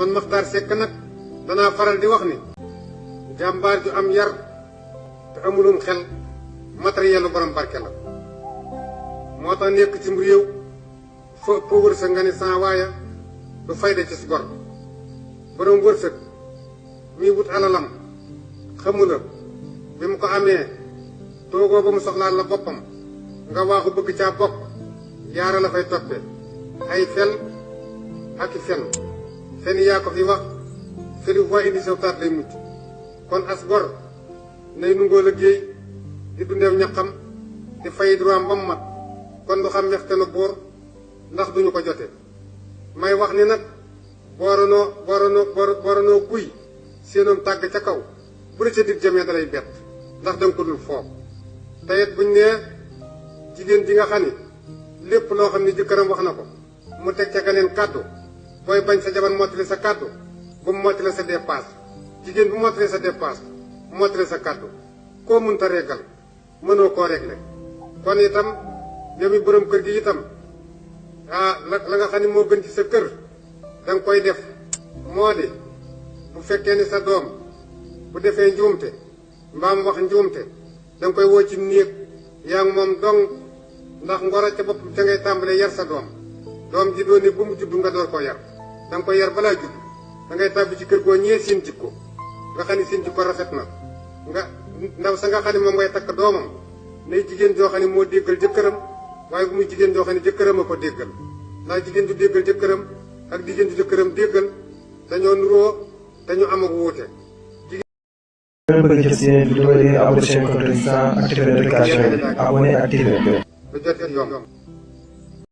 man Makhtar Seck nag danaa faral di wax ni jàmbaar ju am yar te amulum xel matériel borom barke la moo tax nekk ci réew fa ëpp wërsëg nga ni sans waaye du fayda ci gor borom wërsëg mi wut alalam xamu la bi mu ko amee toogoo ba mu soxlaal la boppam nga waaxu bëgg caa bokk yaara la fay toppe ay fel ak i fen yaa ko fi wax feli voie indi sewtaat lay mujj kon as gor nay nungoo liggéey di dundeew ñaqam di fay droit ba mu mat kon du xam mextanu buur ndax duñu ko jote may wax ni nag booranoo guy séenoom tàgg ca kaw bu la ca dig jamee dalay bett ndax danga ko dul foog te it buñ nee jigéen ji nga xam ni lépp loo xam ni jëkkëram wax na ko mu teg ca ganeen kàddu booy bañ sa jabar mottali sa kàddu bu mu mottali sa dépasse jigéen bu mottali sa dépasse mottali sa kàddu koo mënta reggal mënoo koo réglé kon itam yow mi borom kër gi itam la nga xam ne moo gën ci sa kër da nga koy def moo di bu fekkee ni sa doom bu defee njuumte mbaam wax njuumte da nga koy woo ci néeg yaa ngi moom dong ndax ngoro ca bopp ca ngay tàmbalee yar sa doom ji doon ni bu mu juddu nga door koo yar da nga koy yar balaa judd da ngay tàbbi ci kër goo ñee seen jikko nga xam ne seen jikko rafet na nga ndaw sa nga xam ne moom ngay takk doomam nay jigéen joo xam ne moo déggal jëkkëram waaye bu muy jigéen joo xam ne jëkkëram a ko déggal ndax jigéen ju déggal jëkkëram ak jigéen ju jëkkëram déggal dañoo nuroo te ñu am ak wuute. ngeen bëgg jot si yeneen vidéo yi abonné chaîne Kontourisme activer notification yi abonné activer. lu jot yomb.